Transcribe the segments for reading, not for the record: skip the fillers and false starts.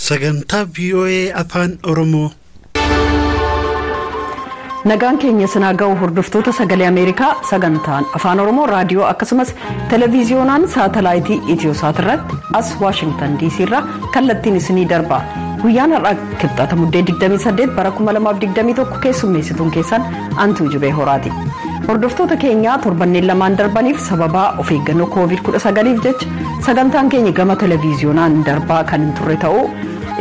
Sagantaa VOA Afaan Oromoo. Nagaan keenya sinaa ga'u hordoftoota Sagalee Ameerikaa. Sagantaan Afaan Oromoo raadiyoo akkasumas televiziyoonaan saatalaayitii Itiyoosaat irratti as Waashingtan DC irraa kallattiin isinii darba. Guyyaan har'aa Kibxata, Muddee 28 bara 2021. Keessummeessituun keessan Antuu Jubee Horaati. Hordoftoota keenyaa, torbanneen lamaan darbaniif sababaa of eeggannoo Koovid 19f jecha sagantaan keenya gama televiziyoonaan darbaa kan hin turre ta'uu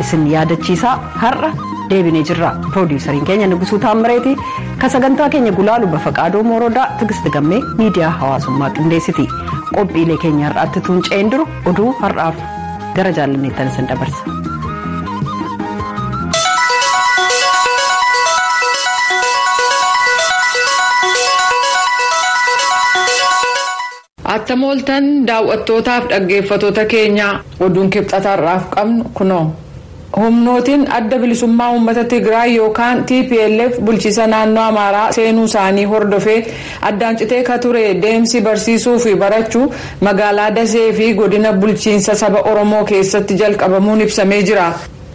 isin yaadachiisaa, har'a deebinee jirra. Piroodiisariin keenya Nugusuu Taammireeti. Ka sagantaa keenya gulaalu Bafaqaadoo Moorodaa. Tigist Gammee miidiyaa hawaasummaa qindeessiti. Qophiilee keenya har'aatti tuunca'een duru oduu har'aaf gara jaalanneettan isin dabarsa. Attam ooltan, daawwattootaaf dhaggeeffatoota keenya. Oduun Kibxataarraaf qabnu kunoo. Humnootiin Adda Bilisummaa Uummata Tigraay yookaan TPLF bulchiisa naannoo Amaaraa seenuu isaanii hordofee addaan citee ka ture deemsi barsiisuu fi barachuu magaalaa Dasee fi godina bulchiinsa saba Oromoo keessatti jalqabamuun ibsamee jira.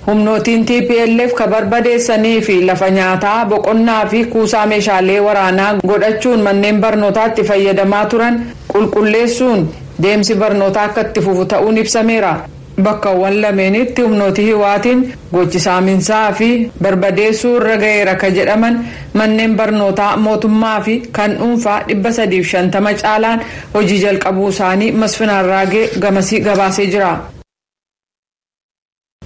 Humnootiin TPLF ka barbadeessanii fi lafa nyaataa, boqonnaa fi kuusaa meeshaalee waraanaa godhachuun manneen barnootaatti fayyadamaa turan qulqulleessuun deemsi barnootaa akka itti fufu ta'uun ibsameera. Bakkawwan lameenitti humnooti hiwaatiin gochi saaminsaa fi barbadeessuu irra ga'eera ka jedhaman manneen barnootaa mootummaa fi kan dhuunfaa 350 caalaan hojii jalqabuu isaanii Masfin Arraagee gamasii gabaasee jira.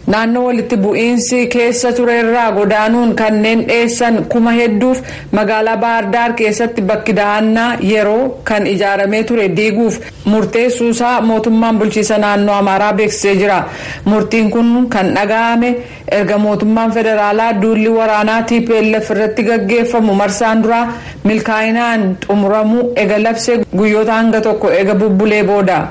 Naannoo walitti bu'iinsi keessa turerraa godaanuun kanneen dheessan kuma hedduuf magaalaa Baardaar keessatti bakki dahannaa yeroo kan ijaaramee ture diiguuf murteessuusaa mootummaan bulchiisa naannoo Amaaraa beeksisee jira. Murtiin kun kan dhaga'ame erga mootummaan federaalaa duulli waraanaa TPLF irratti gaggeeffamu marsaan duraa milkaa'inaan xumuramuu ega labsee guyyoota hanga tokko ega bubbulee booda.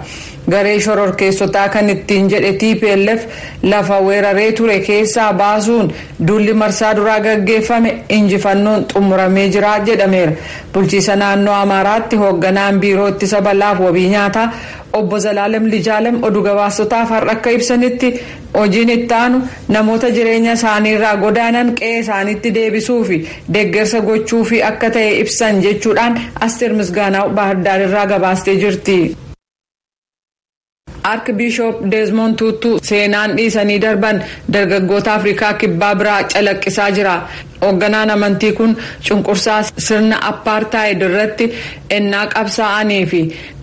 Garee shororkeessotaa kan ittiin jedhe TPLF lafa weeraree ture keessaa baasuun duulli marsaa duraa gaggeeffame injifannoon xumuramee jira jedhameera. Bulchiisa naannoo Amaaraatti hoogganaan biiroo ittisa balaaf wabii nyaataa obbo Zalaalem Lijaalem oduu gabaasotaaf har'a akka ibsanitti, hojiin itti aanu namoota jireenya isaaniirraa godaanan qe'ee isaaniitti deebisuu fi deeggarsa gochuu fi akka ta'e ibsan jechuudhaan Asteer Misgaanaa Baahirdaar irraa gabaastee jirti. Arkibishoop Deezmoond Tuutuu seenaan dhiisanii darban dargaggoota Afrikaa Kibbaa biraa calaqqisaa jira. Hoogganaan amantii kun cunqursaa sirna appaartaayid irratti ennaa qabsaa'anii fi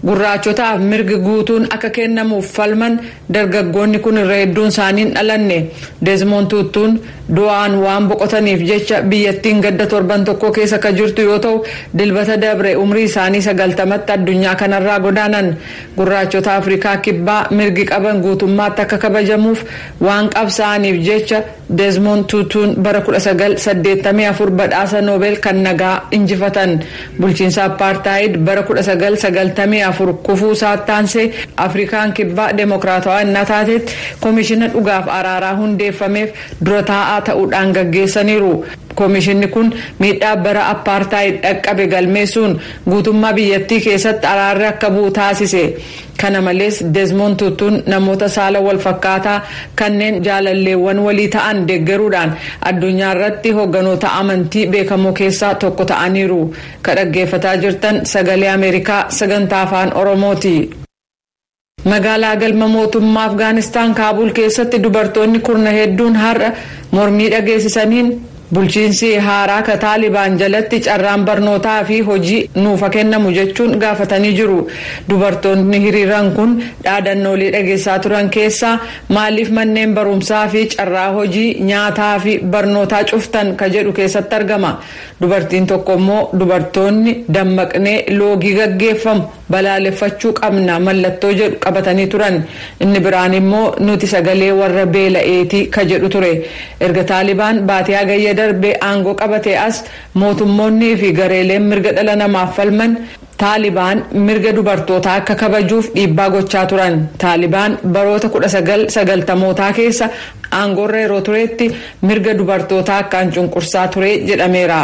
gurraachotaaf mirgi guutuun akka kennamuuf falman dargaggoonni kun irra hedduun isaanii hin dhalanne. Deezmoond Tuutuun du'aan waan boqotaniif jecha biyyattiin gadda torban tokko keessa akka jirtu yoo ta'u, Dilbata dabre umrii isaanii 90tti addunyaa kanarraa godaanan. Gurraachota Afrikaa Kibbaa mirgi qaban guutummaatti akka kabajamuuf waan qabsaa'aniif jecha Deezmoond Tuutuun bara 1984 badhaasa Noobel kan nagaa injifatan. Bulchiinsa appaartaayid bara 1994 kufuu saattaansee Afrikaan Kibbaa deemokiraatawaa innaa taatetti koomishina dhugaaf araaraa hundeeffameef dura taa'aa ta'uudhaan gaggeessaniiru. Koomishinni kun miidhaa bara appaartaayid dhaqqabe galmeessuun guutummaa biyyattii keessatti araarri akka bu'u taasise. Kana malees, Deezmoond Tuutuun namoota saala wal fakkaataa kanneen jaalalleewwan walii ta'an deeggaruudhaan addunyaa irratti hoogganoota amantii beekamoo keessaa tokko ta'aniiru. Ka dhaggeeffataa jirtan Sagalee Ameerikaa sagantaa Afaan Oromooti. Magaalaa galma mootummaa Afgaanistaan Kaabul keessatti dubartoonni kurna hedduun har'a mormii dhageessisaniin, bulchiinsi haaraa ka Taalibaan jalatti carraan barnootaa fi hojii nuufa kennamu jechuun gaafatanii jiru. Dubartoonni hiriiran kun dhaadannoolee dhageessaa turan keessaa "Maaliif manneen barumsaa fi carraa hojii, nyaataa fi barnootaa cuftan?" ka jedhu keessatti argama. Dubartiin tokko immoo "Dubartoonni dammaqnee loogii gaggeeffamu balaaleffachuu qabna" mallattoo jedhu qabatanii turan. Inni biraan immoo "Nuti sagalee warra beela'eetii" ka jedhu ture. Erga Taalibaan baatee Hagayya darbee aangoo qabate as mootummoonnii fi gareeleen mirga dhala namaaf falman Taalibaan mirga dubartootaa akka kabajuuf dhiibbaa gochaa turan. Taalibaan baroota 1990mootaa keessa aangoorra yeroo turetti mirga dubartootaa akkaan cunqursaa ture jedhameera.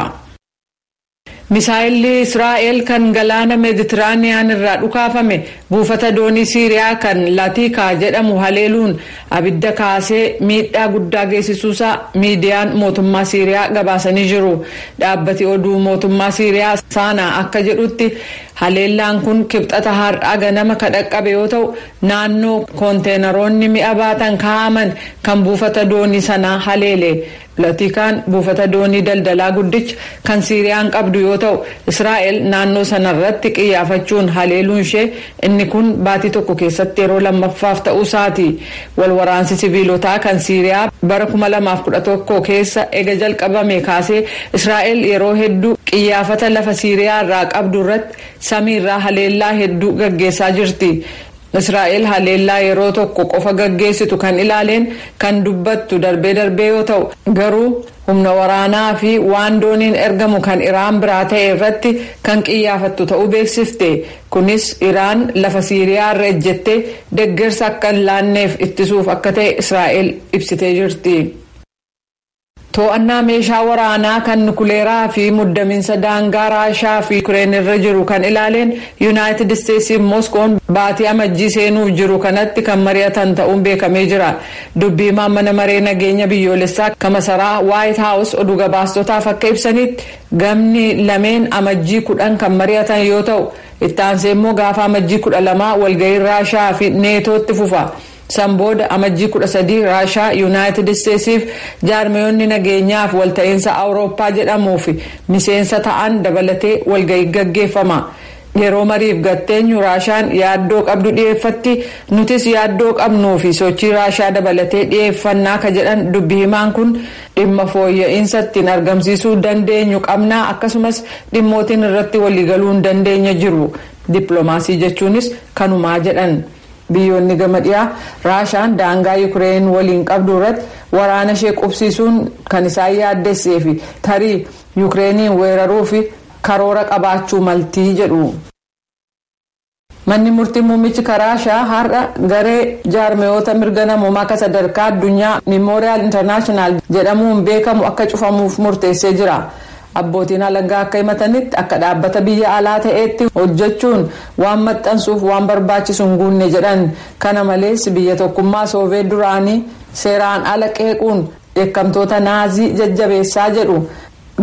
Misaayilli Israa'el kan galaana Meeditiraaniyaan irraa dhukaafame Buufata doonii Siiriyaa kan Latiikaa jedhamu haleeluun abidda kaasee miidhaa guddaa geessisuusaa miidiyaan mootummaa Siiriyaa gabaasanii jiru. Dhaabbati oduu mootummaa Siiriyaa Saanaa akka jedhutti haleellaan kun Kibxata har'aa ganama kan dhaqqabe yoo ta'u, naannoo konteenaroonni mi'a baatan kaa'aman kan buufata doonii sanaa haleele. Latiikaan buufata doonii daldalaa guddicha kan Siiriyaan qabdu yoo ta'u, Israa'el naannoo sanarratti qiyyaafachuun haleeluun ishee inni kun baatii tokko keessatti yeroo lammaffaaf ta'uu isaati. Walwaraansi siviilotaa kan Siiriyaa bara 2011 keessa ega jalqabame kaasee Israa'el yeroo hedduu qiyyaafata lafa Siiriyaa irraa qabdu irratti samiirraa haleellaa hedduu gaggeessaa jirti. Israa'el haleellaa yeroo tokko qofa gaggeessitu kan ilaaleen kan dubbattu darbee darbee yoo ta'u, garuu humna waraanaa fi waan dooniin ergamu kan Iraan biraa ta'e irratti kan qiyyaafattu ta'uu beeksifte. Kunis Iraan lafa Siiriyaa irra ejjettee deeggarsa akka hin laanneef ittisuuf akka ta'e Israa'el ibsitee jirti. To'annaa meeshaa waraanaa kan nukuleeraa fi muddaminsa daangaa Raashaa fi Yuukireen irra jiru kan ilaaleen Yuunaayitid Isteetsiif Mooskoon baatii Amajjii seenuuf jiru kanatti kan mari'atan ta'uun beekamee jira. Dubbii mana maree nageenya biyyoolessaa kan masaraa Waayit Haawus oduu gabaastotaaf akka ibsanitti, gamni lameen Amajjii 10 kan mari'atan yoo ta'u, itti aansee immoo gaafa Amajjii 12 walgahii Raashaa fi Neetootti fufa. San booda Amajjii 13 Raashaa, Yuunaayitid Isteetsiif jaarmeeyonni nageenyaaf walta'iinsa Awurooppaa jedhamuu fi miseensa ta'an dabalatee walgahii gaggeeffama. Yeroo mariif gatteenyu Raashaan yaaddoo qabdu dhiyeeffatti, nutis yaaddoo qabnuu fi sochii Raashaa dabalatee dhiyeeffannaa ka jedhan dubbi himaan kun, dhimma fooyya'insa ittiin argamsiisuu dandeenyu qabnaa, akkasumas dhimmootiin irratti waliigaluu hin dandeenya jiru, dippiloomaasii jechuunis kanumaa jedhan. Biyyoonni gama dhiyaa Raashaan daangaa Yuukireen waliin qabdu irratti waraana ishee qubsiisuun kan isaan yaaddessee fi tarii Yuukireeniin weeraruu fi karoora qabaachuu maltii jedhu. Manni murtii muummichi Raashaa har'a garee jaarmeyoota mirga namoomaa akka sadarkaa addunyaa Memorial International jedhamuun beekamu akka cufamuuf murteessee jira. Abbootiin alangaa akka himatanitti, akka dhaabbata biyya alaa ta'eetti hojjechuun waan maxxansuuf waan barbaachisu hin guunne jedhan. Kana malees biyya tokkummaa Sooveet duraanii seeraan ala qeequun yakkamtoota Naazii jajjabeessaa jedhu.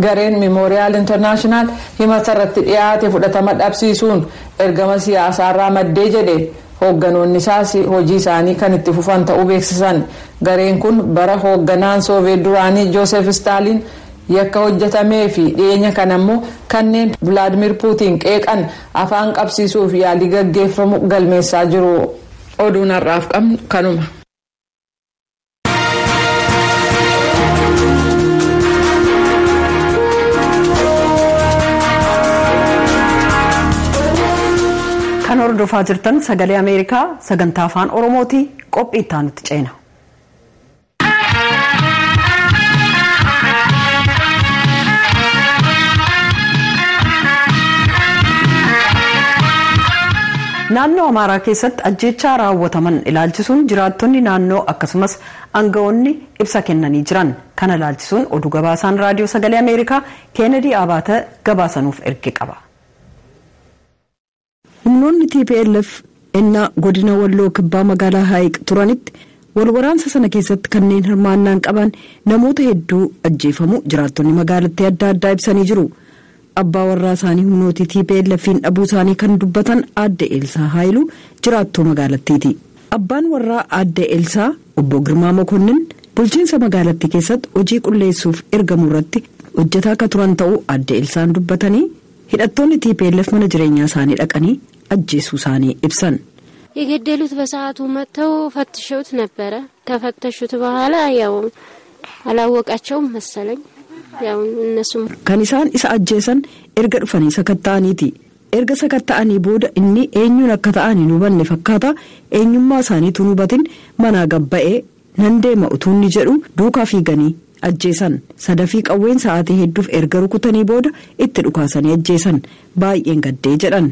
Gareen Memorial International himata irratti dhiyaate fudhatama dhabsiisuun ergama siyaasaarraa maddee jedhe. Hoogganoonni isaas hojii isaanii kan itti fufan ta'uu beeksisan. Gareen kun bara hoogganaan Sooveet duraanii Joosef Staaliin yakka hojjetamee fi dhiyeenya kana immoo kanneen Vilaadimir Puutiin qeeqan afaan qabsiisuuf yaalii gaggeeffamu galmeessaa jiru. Oduun har'aaf qabnu kanuma. Kan hordofaa jirtan Sagalee Ameerikaa sagantaa Afaan Oromooti. Qophii itti aanutti ceena. Naannoo Amaaraa keessatti ajjeechaa raawwataman ilaalchisuun jiraattonni naannoo akkasumas aangawoonni ibsa kennanii jiran. Kana ilaalchisuun oduu gabaasaan Raadiyoo Sagalee Ameerikaa Keenedii Abaata gabaasanuuf erge qaba. Humnoonni TPLF ennaa godina Walloo Kibbaa magaalaa Haayiq turanitti wal waraansa sana keessatti kanneen hirmaannaan qaban namoota hedduu ajjeefamu jiraattonni magaalattii adda addaa ibsanii jiru. Abbaa warraa isaanii humnootii TPLF'n dhabuu isaanii kan dubbatan aadde Eelsaa Haayiluu jiraattuu magaalattiiti. Abbaan warraa aadde Eelsaa obbo Girmaa Mokonnin bulchiinsa magaalattii keessatti hojii qulleessuuf ergamu irratti hojjetaa akka turan ta'uu aadde Eelsaan dubbatanii, hidhattoonni TPLF mana jireenyaa isaanii dhaqanii ajjeesuu isaanii ibsan. የገደሉት በሰዓቱ መጥተው ፈትሸውት ነበረ። ከፈተሹት በኋላ ያው አላወቃቸውም መሰለኝ፣ ያው እነሱም Kan isaan isa ajjeesan erga dhufanii sakatta'aniiti. Erga sakatta'anii booda inni eenyuun akka ta'an hin hubanne fakkaata, eenyummaa isaaniitu hin hubatin manaa gabba'ee nan deema utuu inni jedhu duukaa fiiganii ajjeesan. Sadafii qawween sa'aatii hedduuf erga rukutanii booda itti dhukaasanii ajjeesan. Baay'een gaddee jedhan.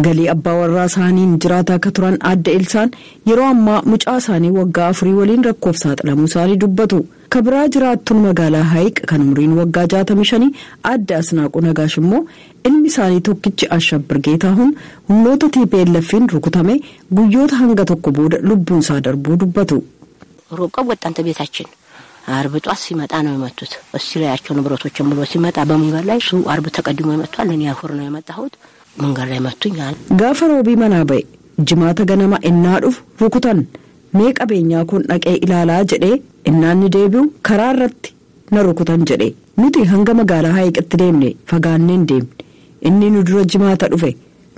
Galii abbaa warraa isaaniin jiraataa akka turan aadde Elsaan yeroo ammaa mucaa isaanii waggaa 4 waliin rakkoof saaxilamuu isaanii dubbatu. Kabraa jiraattuun magaalaa Hayiq kan umriin waggaa 65 adda Asnaaquu Nagaash immoo ilmi isaanii tokkichi Ashabbir Geetaahuun humnoota TPLF'n rukutame guyyoota hanga tokko booda lubbuun isaa darbuu dubbatu. ሮቀው ወጣን ተቤታችን አርብ ጧት ሲመጣ ነው የመቱት። እሱ ላይ ያቸው ንብረቶችን ብሎ ሲመጣ በመንገድ ላይ እሱ አርብ ተቀድሞ መጥቷል። እኔ አሁር ነው የመጣሁት። መንገድ ላይ መቱኝ። Gaafa roobii manaa ba'e jimaata ganama innaa dhufu rukutan mee qabeenyaa kun dhaqee ilaalaa jedhee innaanni deebi'u karaa irratti na rukutan jedhe. Nuti hanga magaalaa Hayiqitti deemne fagaanneen deemne. Inni nu dura jimaata dhufe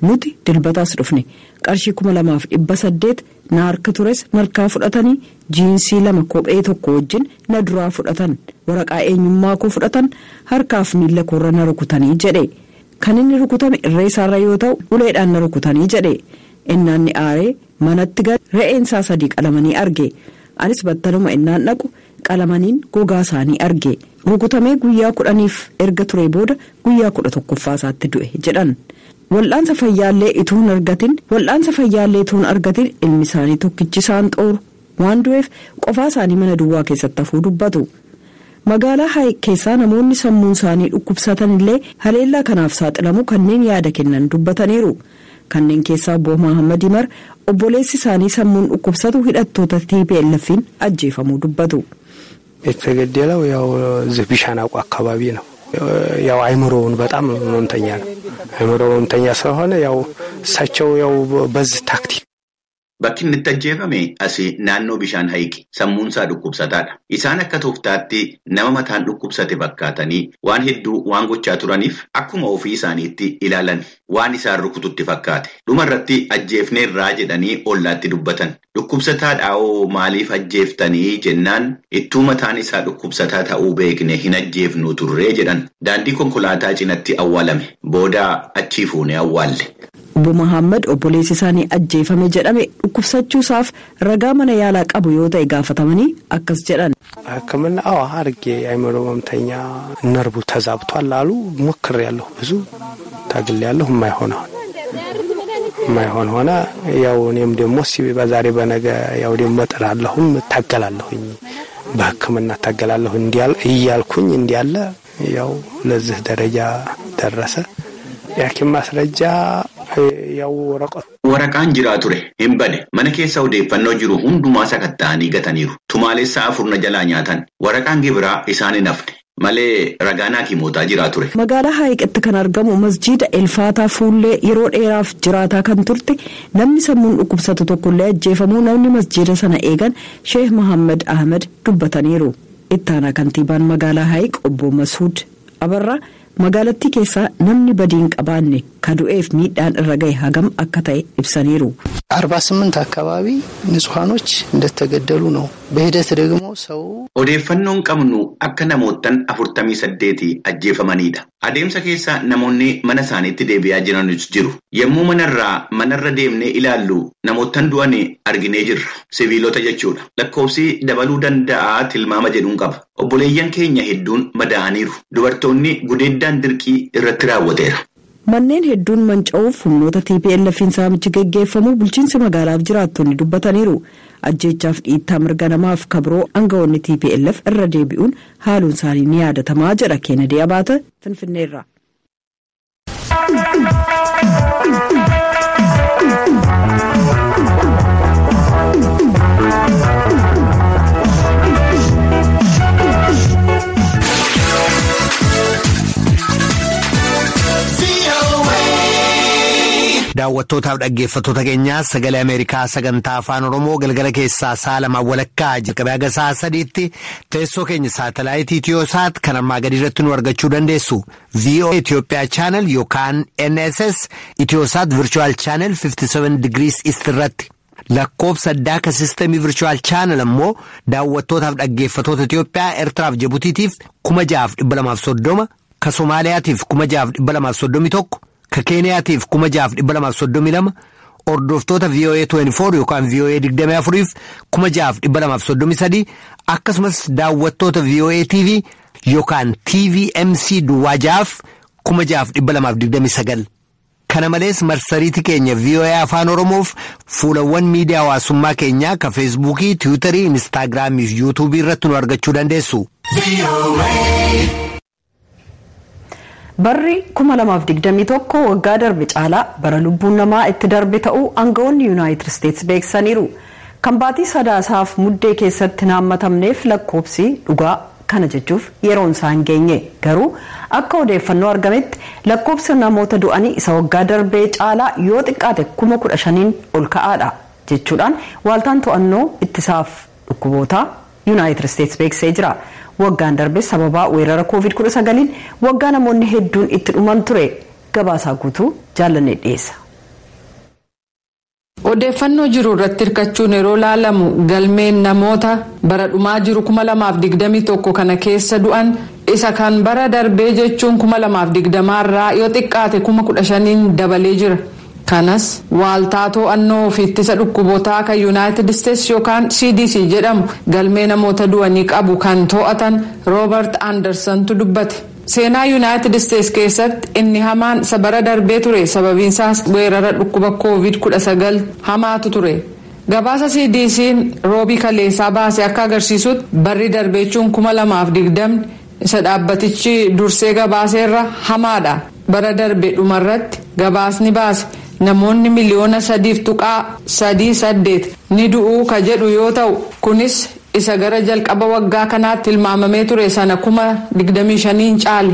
nuti dilbataas dhufne qarshii 2800 na harka tures narkaa fudhatanii jiinsii 2 kophee tokko wajjin na duraa fudhatan waraqaa eenyummaa koo fudhatan harkaaf miila koorra na rukutanii jedhe. Kan inni rukutame irree isaarra yoo ta'u uleedhaan na rukutanii jedhe. Innaanni aaree manatti gad re'een isaa 3 qalamanii arge. Anis battaluma innaan dhaqu qalamaniin gogaa isaanii arge. Rukutamee guyyaa 10f erga ture booda guyyaa 11ffaa isaatti du'e jedhan. Wal'aansa fayyaallee ituun argatin ilmi isaanii tokkichi isaan xooru waan du'eef qofaa isaanii mana duwwaa keessatti hafuu dubbatu. Magaalaa Hayiq keessaa namoonni sammuun isaanii dhukkubsatan illee haleellaa kanaaf saaxilamu kanneen yaada kennan dubbataniiru. Kanneen keessaa Obbo Mahammad Himar obboleessi isaanii sammuun dhukkubsatu hidhattoota TPLF'n ajjeefamuu dubbatu. የተገደለው ያው እዚህ ቢሻናቁ አካባቢ ነው። ያው አይምሮውን በጣም ህመምተኛ ነው። አይምሮው ህመምተኛ ስለሆነ ያው እሳቸው ያው በዚህ ታክቲክ Bakki inni itti ajjeefame asii naannoo bishaan Hayiqi sammuun isaa dhukkubsataadha. Isaan akka tooftaatti nama mataan dhukkubsate fakkaatanii waan hedduu waan gochaa turaniif akkuma ofii isaaniitti ilaalan waan isaan rukututti fakkaate. Dhuma irratti ajjeefneerraa jedhanii ollaatti dubbatan. Dhukkubsataadhaawoo maaliif ajjeeftanii jennaan ittuu mataan isaa dhukkubsataa ta'uu beekne hin ajjeefnu turree jedhan. Daandii konkolaataa cinatti awwaalame. Booda achii fuunee awwaalle. Obbo Mahammad obboleessi isaanii ajjeefame jedhame dhukkubsachuusaaf ragaa mana yaalaa qabu yoo ta'e gaafatamanii akkas jedhan. ሕክምና አዎ አድርጌ የአእምሮ ህመምተኛ ነርቡ ተዛብቷል አሉ። ሞክሬያለሁ፣ ብዙ ታግሌያለሁ። የማይሆን ሆነ። ያው እኔም ደግሞ በዛሬ በነገ ያው ደግሞ እጥራለሁም እታገላለሁኝ በሕክምና እታገላለሁ እያልኩኝ እንዲያለ ያው ለዚህ ደረጃ ደረሰ። የሐኪም ማስረጃ ያው ወረቀት Waraqaan jiraa ture hin bade. Mana keessa odeeffannoo jiru hundumaa sakatta'anii gataniiru. Tumaalessa 4 na jalaa nyaatan. Waraqaan gibiraa isaan hin hafne malee ragaan hakimootaa jiraa ture. Magaalaa Hayiqitti kan argamu masjiida Elfaataa fuullee yeroo dheeraaf jiraataa kan turte namni sammuun dhukkubsatu tokkollee ajjeefamuu namni masjiida sana eegan Sheekh Mahammad Ahmed dubbataniiru. Ittaanaa kantiibaan magaalaa Hayiq obbo Masuud Abarraa magaalattii keessaa namni badiin qabaanne kadu'eef miidhaan irra gahe hagam akka ta'e ibsaniiru. 48 አካባቢ ንጹሃኖች እንደተገደሉ ነው። በሂደት ደግሞ ሰው Odeeffannoon qabnu akka namoottan 48 ajjeefamanidha. Adeemsa keessa namoonni mana isaaniitti deebi'aa jiranis jiru. Yommuu manarra deemnee ilaallu namoottan du'an arginee jirra. Siviilota jechuudha. Lakkoofsi dabaluu danda'a tilmaama jedhuun qaba. Obboleeyyan keenya hedduun madaa'aniiru. Dubartoonni gudeeddaan dirqii irratti raawwateera. Manneen hedduun manca'uuf humnoota TPLF'n saamichi geggeeffamu bulchiinsi magaalaaf jiraattonni dubbataniiru. Ajjeechaaf dhiittaa mirga namaaf kabroo aangawoonni TPLF irra deebi'uun haaluun isaanii ni yaadatamaa jedha Keenedii Abaate Finfinneerra. Daawwattootaaf dhaggeeffattoota keenyaa sagalee Ameerikaa sagantaa afaan Oromoo galgala keessaa sa'a 2:15 jalqabee haga sa'a 3tti teessoo keenya saatalaayitii Itiyoosaat kan armaa gadi irratti nu argachuu dandeessu. VOA Itoophiyaa Channel yookaan NSS Itiyoosaat Virtual Channel 57 degrees East irratti. Lakkoofsa addaa kan sistemii Virtual Channel ammoo daawwattootaaf dhaggeeffattoota Itiyoophiyaa, Eertiraaf Jibutiitiif 6230, ka Somaaliyaatiif 6231, ka Keeniyaatiif 6232, hordoftoota VOA 24 yookaan VOA 24 6233, akkasumas daawwattoota VOA TV yookaan TVMC Duwwaa 6 6229. Kana malees marsariitii keenya VOA Afaan Oromoof fuulawwan miidiyaa hawaasummaa keenyaa ka Feesbuukii, Tiwiitarii, Inistaagiraamii fi Yuutuubii irratti nu argachuu dandeessu. Barri 2021 waggaa darbe caalaa bara lubbuun namaa itti darbe ta'uu aangawoonni Yuunaayitid Isteetsi beeksisaniiru. Kan baatii sadaasaaf muddee keessatti naammatamneef lakkoobsi dhugaa kana jechuuf yeroon isaa hin geenye, garuu akka odeeffannoo argametti lakkoobsi namoota du'anii isa waggaa darbee caalaa yoo xiqqaate 15,000 ol ka'aadha jechuudhaan waaltaan to'annoo ittisaaf dhukkuboota Yuunaayitid Isteetsi beeksisee jira. Waggaan darbe sababaa weerara COVID-19 waggaa namoonni hedduun itti dhuman ture. Gabaasaa guutuu Jaalannee dhiyeessa. Odeeffannoo jiru irratti hirkachuun yeroo laalamu, galmeen namoota bara dhumaa jiru 2021 kana keessa du'an isa kan bara darbee jechuun 2020 irraa yoo xiqqaate 15,000 dabalee jira. Kanas waaltaa to'annoo fi ittisa dhukkubootaa kan Yuunaayitid Isteetsi yookaan CDC jedhamu galmee namoota du'anii qabu kan to'atan Roobert Andersontu dubbate. Seenaa Yuunaayitid Isteetsi keessatti inni hamaan isa bara darbee ture, sababiinsaas weerara dhukkuba COVID-19 hamaatu ture. Gabaasa CDC'n Roobii kaleessaa baase akka agarsiisutti, barri darbeechuun 2020 isa dhaabbatichi dursee gabaaseerra hamaadha. Bara darbe dhumarratti gabaasni baase namoonni 3.38 miliyoona ni du'uu ka jedhu yoo ta'u, kunis isa gara jalqaba waggaa kanaatti tilmaamamee ture sana 25,000 caale.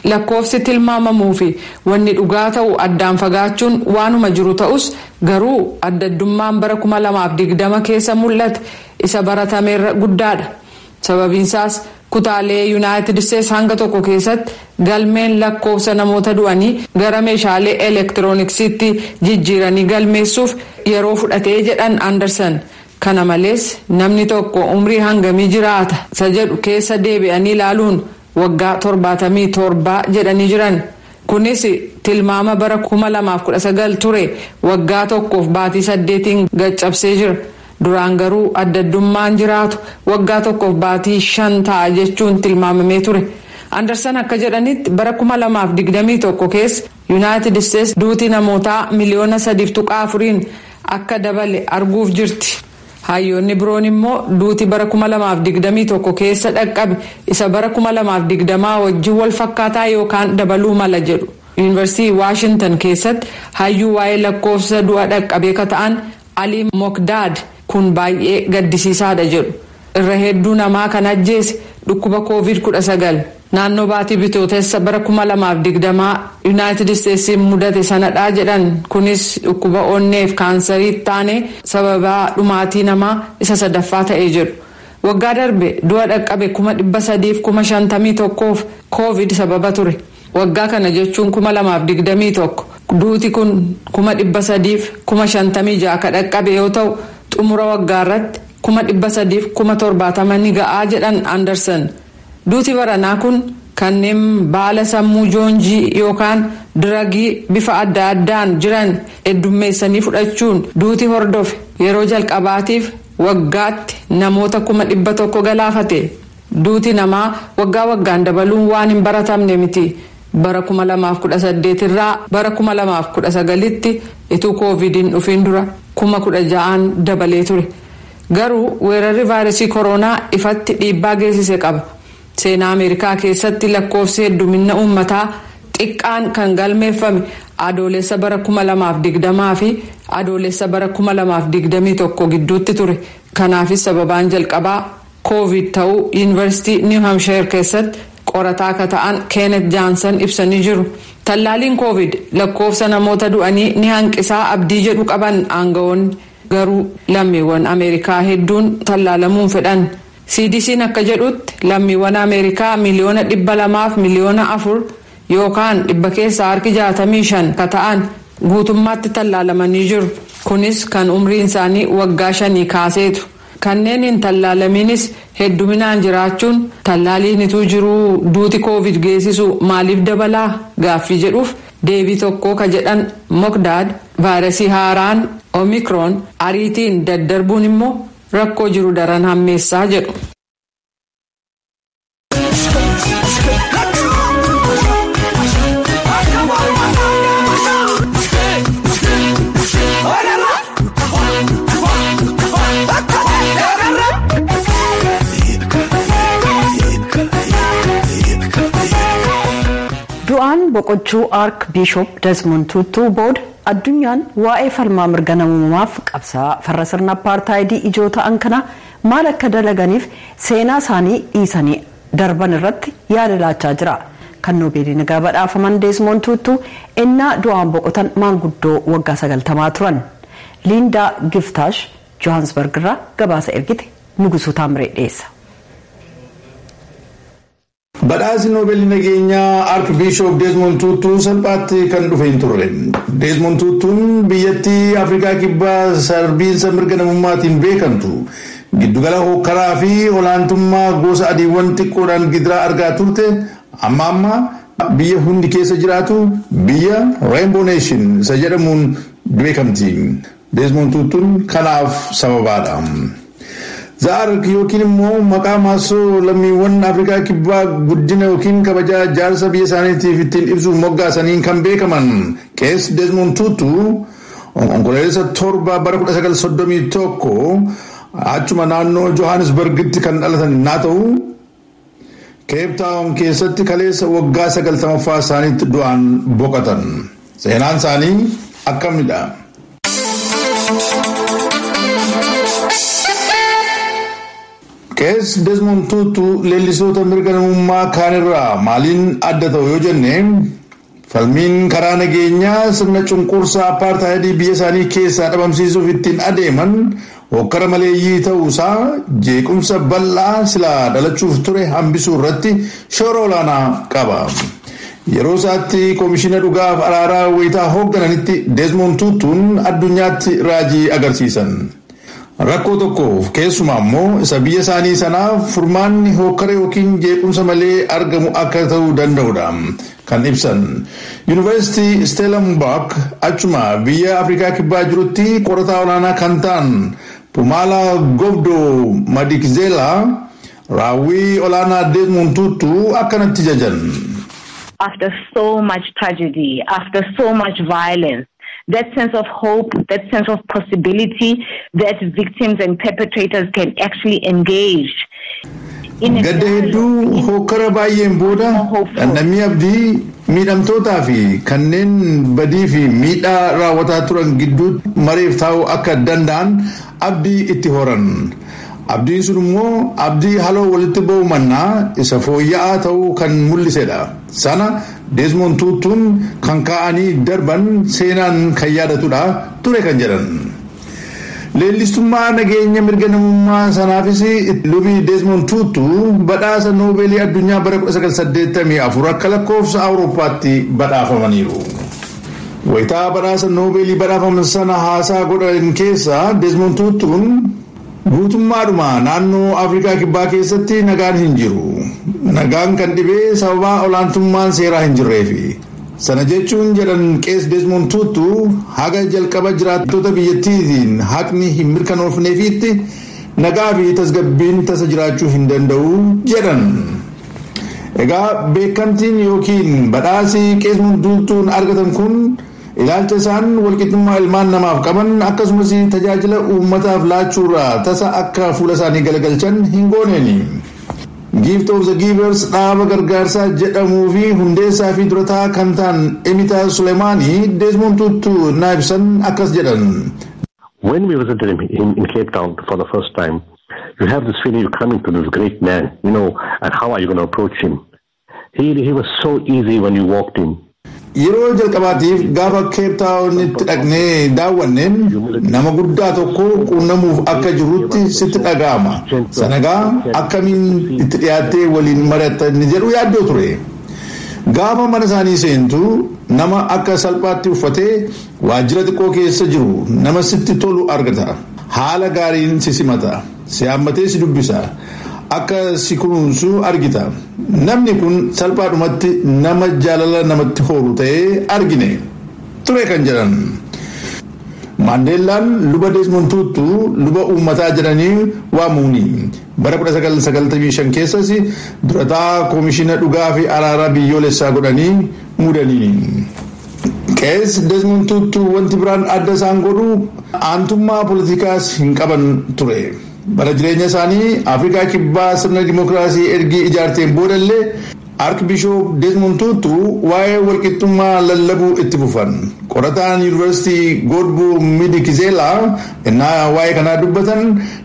Lakkoofsi tilmaamamuu fi wanni dhugaa ta'u addaan fagaachuun waanuma jiru ta'us, garuu adda addummaan bara 2020 keessa mul'ate isa baratameerra guddaadha. Sababiinsaas kutaalee Yuunaayitid Isteetsi hanga tokko keessatti galmeen lakkoofsa namoota du'anii gara meeshaalee elektirooniksiitti jijjiiranii galmeessuuf yeroo fudhatee jedhan Anderson. Kana malees namni tokko umrii hangamii jiraata isa jedhu keessa deebi'anii ilaaluun waggaa 77 jedhanii jiran. Kunis tilmaama bara 2019 ture waggaa tokkoof baatii 8n gaccabsee jira. Duraan garuu addaddummaan jiraatu waggaa tokkoof baatii 5 ta'a jechuun tilmaamamee ture. Anderson akka jedhanitti, bara 2021 keessa Yuunaayitid Isteetsi duuti namootaa 3.4 miliyoonaan akka dabale arguuf jirti. Hayyoonni biroon immoo duuti bara 2021 keessa dhaqqabe isa bara 2020 wajjin wal fakkaataa yookaan dabaluu mala jedhu. Yuunivarsiitii Waashintan keessatti hayyuu waa'ee lakkoofsa du'a dhaqqabee ka ta'an Alii Mokdaad, kun baay'ee gaddisiisaadha jedhu. Irra hedduu namaa kan ajjeese dhukkuba COVID-19 naannoo baatii Bitootessa bara 2020 Yuunaayitid Isteetsiin mudate sanadhaa jedhan. Kunis dhukkuba onneef kaansarii taane sababa dhumaatii namaa isa sadaffaa ta'ee jedhu. Waggaa darbe du'a dhaqqabe 351,000f COVID sababa ture. Waggaa kana jechuun 2021 duuti kun 356,000 ka dhaqqabe yoo ta'u, xumura waggaa irratti 370,000 ni ga'aa jedhan Anderson. Duuti baranaa kun kanneen baala sammuu joonjii yookaan diragii bifa adda addaan jiran heddummeessanii fudhachuun duuti hordofe yeroo jalqabaatiif waggaatti namoota 100,000 galaafate. Duuti namaa waggaa waggaan dabaluun waan hin baratamne miti. Bara 2018 irraa bara 2019tti ituu COVIDiin dhufiin dura 16,000 dabalee ture. Garuu weerarri vaayirasii koronaa ifatti dhiibbaa geessise qaba. Seenaa Ameerikaa keessatti lakkoofsi heddumina uummataa xiqqaan kan galmeeffame Adoolessa bara 2020 fi Adoolessa bara 2021 gidduutti ture. Kanaafis sababaan jalqabaa COVID ta'uu Yuunivarsiitii New Hampshire keessatti qorataa akka ta'an Keenet Jaansan ibsanii jiru. Tallaaliin COVID lakkoofsa namoota du'anii ni hanqisaa abdii jedhu qaban aangawoonni, garuu lammiiwwan Ameerikaa hedduun tallaalamuun fedhan. CDC'n akka jedhutti, lammiiwwan Ameerikaa 200,000,004 yookaan 65% ka ta'an guutummaatti tallaalamanii jiru. Kunis kan umriin isaanii waggaa 5 kaaseetu. Kanneen hin tallaalaminis hedduminaan jiraachuun, tallaaliin ituu jiruu duuti COVID geessisu maaliif dabalaa gaaffii jedhuuf deebii tokko ka jedhan Mokdaad, vaayirasii haaraan Omikroon ariitiin daddarbuun immoo rakkoo jiru daran hammeessaa jedhu. Du'aan boqochuu Archbishop Desmond Tutu booda addunyaan waa'ee falmaa mirga namummaaf qabsaa farra sirna apartaayidii ijoo ta'an kana maal akka dalaganiif seenaa isaanii dhiisanii darban irratti yaada laachaa jira. Kan Noobeelii nagaa badhaafaman Desmond Tutu ennaa du'aan boqotan maanguddoo waggaa 90 turan. Linda Giftash Johannesburg irraa gabaasa ergite Nugusuu Taamiree dhiyeessa. Badhaasni Noobeelii nageenyaa Archbishop Desmond Tutu salphaatti kan dhufe hin turre. Desmond Tutuun biyyattii Afrikaa Kibbaa sarbiinsa mirga namummaatiin beekamtu giddugala hookkaraa fi olaantummaa gosa adiiwwan xiqqoodhaan gidiraa argaa turte amma amma biyya hundi keessa jiraatu biyya Rainbow Nation isa jedhamuun beekamti. Desmond Tutuun kanaaf sababaadha. Zaark yookiin immoo maqaa maasoo lammiiwwan Afrikaa Kibbaa guddina yookiin kabajaa jaarsa biyya isaaniitiif ittiin ibsuuf moggaasaniin kan beekaman Qees Desmond Tutu Onkololeessa 7 bara 1931 achuma naannoo Johannesburgitti kan dhalatan naa ta'u Cape Town keessatti kaleessa waggaa 90ffaa isaaniitti du'aan boqotan. Seenaan isaanii akkamidha? Qees Desmond Tutu leellisoota mirga namummaa kaanirraa maaliin adda ta'u yoo jenne falmiin karaa nageenyaa sirna cunqursaa apartaayidii biyya isaanii keessaa dhabamsiisuuf ittiin adeeman hokkara maleeyyii ta'uusaa jeequmsa bal'aa silaa dhalachuuf ture hambisuu irratti shoora olaanaa qaba. Yeroo isaatti koomishina dhugaaf araaraa wayitaa hooggananitti Desmond Tutuun addunyaatti raajii agarsiisan. Rakkoo tokkoof keessumaa immoo isa biyya isaanii sanaaf furmaanni hokkara yookiin jeequmsa malee argamu akka ta'uu danda'udha kan ibsan. Yuunivarsiitii Stellenbosch achuma biyya Afrikaa Kibbaa jirutti qorataa olaanaa kan ta'an Pumala Gobodo Madikizela raawwii olaanaa Desmond Tutu akkanatti jajan. After so much tragedy, after so much violence, that sense of hope, that sense of possibility that victims and perpetrators can actually engage. Gadda hedduu hokkara baay'een booda dhandhamii abdii miidhamtootaa fi kanneen badii fi miidhaa raawwataa turan gidduutti mareef taa'uu akka danda'an abdii itti horan. Abdiin sun immoo abdii haloo walitti ba'u mannaa isa fooyya'aa ta'uu kan mul'isedha. Sana Desmond Tutuun kan kaa'anii darban seenaan kan yaadatudha ture kan jedhan. Leellistummaa nageenya mirga namummaa sanaafis lubii Desmond Tutu badhaasa Noobeelii addunyaa bara 1984 akka lakkoofsa Awurooppaatti badhaafamaniiru. Wayitaa badhaasa Noobeelii badhaafaman sana haasaa godhan keessaa Desmond Tutuun guutummaadhuma naannoo Afrikaa Kibbaa keessatti nagaan hin jiru. Nagaan kan dhibee sababa olaantummaan seeraa hin jirreefi. Sana jechuun jedhan Qees Desmond Tutu haga jalqaba jiraattota biyyattiitiin haqni hin mirkanoofneefiitti nagaa fi tasgabbiin tasa jiraachuu hin danda'u jedhan. Egaa beekamtiin yookiin badhaasii Qees Tutuun argatan kun ilaalcha isaan walqixxummaa ilmaan namaaf qaban akkasumas tajaajila uummataaf laachuurraa tasa akka fuula isaanii galagalchan hin gooneeni. Gift of the Givers dhaaba gargaarsaa jedhamuu fi hundeessaa fi durataa kan ta'an Emita Suleemaanii Desmond Tutu naa ibsan akkas jedhan. When we visited him in Cape Town for the first time, you have this feeling you're coming to this great man, you know, and how are you going to approach him? He was so easy when you walked in. Yeroo jalqabaatiif gaafa Cape Townitti dhaqnee daawwanneen nama guddaa tokko quunnamuuf akka jirutti sitti dhaga'ama. Sanagaa akkamiin itti dhiyaattee waliin mari'atta inni jedhu yaaddoo ture. Gaafa mana isaanii seentu nama akka salphaatti uffatee waajjira xiqqoo keessa jiru nama sitti tolu argata. Haala gaariin si simata. Si hammatee si dubbisa. Akka si kunuunsu argita. Namni kun salphaadhumatti nama jaalala namatti horu ta'ee argine ture kan jedhan. Maandeellaan luba Desmond Tutu luba uummataa jedhanii waamuuni. Bara 1995 keessas durataa koomishina dhugaa fi araaraa biyyoolessaa godhanii muudaniini. Qees Desmond Tutu wanti biraan adda isaan godhu aantummaa poolitikaas hin qaban ture. Bara jireenya isaanii Afrikaa Kibbaa sirna dimookiraasii ergi ijaarteen boodallee Archbishop Desmond Tutu waa'ee walqixxummaa lallabuu itti fufan. Qorataan Yuunivarsiitii Godbuu Midikizela innaa waa'ee kanaa dubbatan,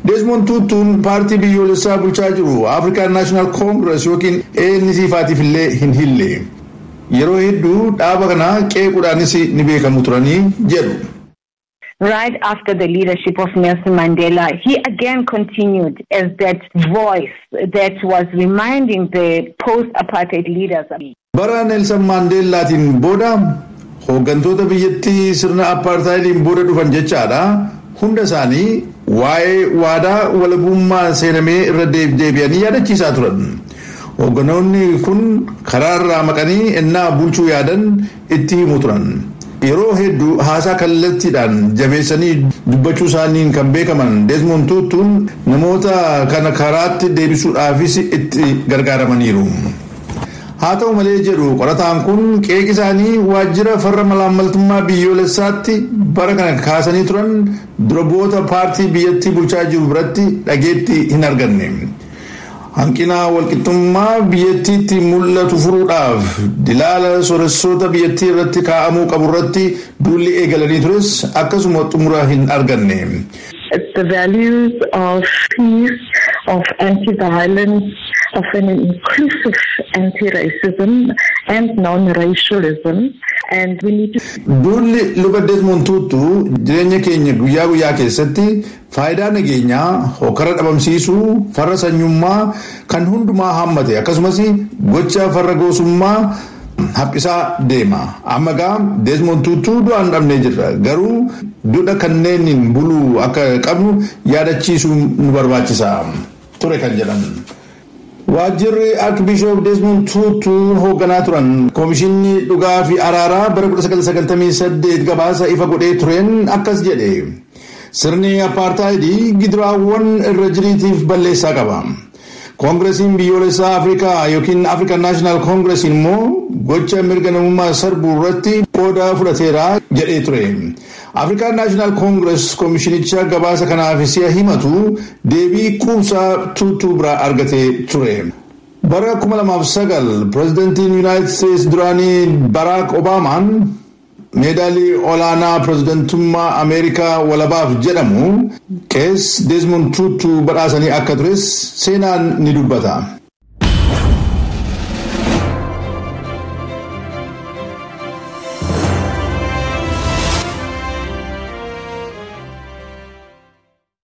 Desmond Tutuun paartii biyyoolessaa bulchaa jiru African National Congress yookiin ANC faatiif illee hin hille. Yeroo hedduu dhaaba kana qeequudhaanis ni beekamu turanii jedhu. Right after the leadership of Nelson Mandela, he again continued as that voice that was reminding the post-apartheid leaders. Bara Nelson Mandeellaatiin booda hooggantoota biyyattii sirna apartheidiin booda dhufan jechaadha. Hunda isaanii waa'ee waadaa walabummaa seenamee irra deebi'anii yaadachiisaa turan. Hoogganoonni kun karaa irraa maqanii ennaa bulchuu yaadan itti himu turan. Yeroo hedduu haasaa kallattiidhaan jabeessanii dubbachuu isaaniin kan beekaman Desmond Tutuun namoota kana karaatti deebisuudhaafis itti gargaaramaniiru. Haa ta'u malee, jedhu qorataan kun, qeeqi isaanii waajjira farra malaammaltummaa biyyoolessaatti bara kana kaasanii turan dura bu'oota paartii biyyattii bulchaa jiru biratti dhageetti hin arganne. Hanqina walqixxummaa biyyattiitti mul'atu furuudhaaf dilaala sooressoota biyyattii irratti kaa'amuu qabu irratti duulli eegalanii tures akkasuma xumura hin arganne. The values of peace, of anti-violence, of an inclusive anti-racism and non-racialism. And we need to Duulli luba Desmond Tutu jireenya keenya guyyaa guyyaa keessatti faayidaa nageenyaa, hokkara dhabamsiisuu, farra sanyummaa kan hundumaa hammate, akkasumas gocha farra goosummaa haphisaa deema. Amma gaa Desmond Tutu du'aan dhabnee jirra. Garuu duudha kanneeniin buluu akka qabnu yaadachiisuu nu barbaachisa ture kan jedhan. Waajjirri Archbishop Desmond Tutu hoogganaa turan, Koomishinni Dhugaa fi Araaraa, bara 1998 gabaasa ifa godhee tureen akkas jedhe. Sirni apartaayidii gidiraawwan irra jiriitiif balleessaa qaba. Koongiresiin biyyoolessaa Afrikaa yookiin African National Congress immoo gocha mirga namummaa sarbuu irratti qooda fudhateera jedhee ture. African National Congress koomishinicha gabaasa kanaaf si'a himatu deebii quubsaa Tuutuu biraa argatee ture. Bara 2009 pirezidantiin United States duraanii Barack Obaamaan meedaalii olaanaa pirezidantummaa Ameerikaa walabaaf jedhamu Qees Desmond Tutu badhaasanii akka tures seenaan ni dubbata.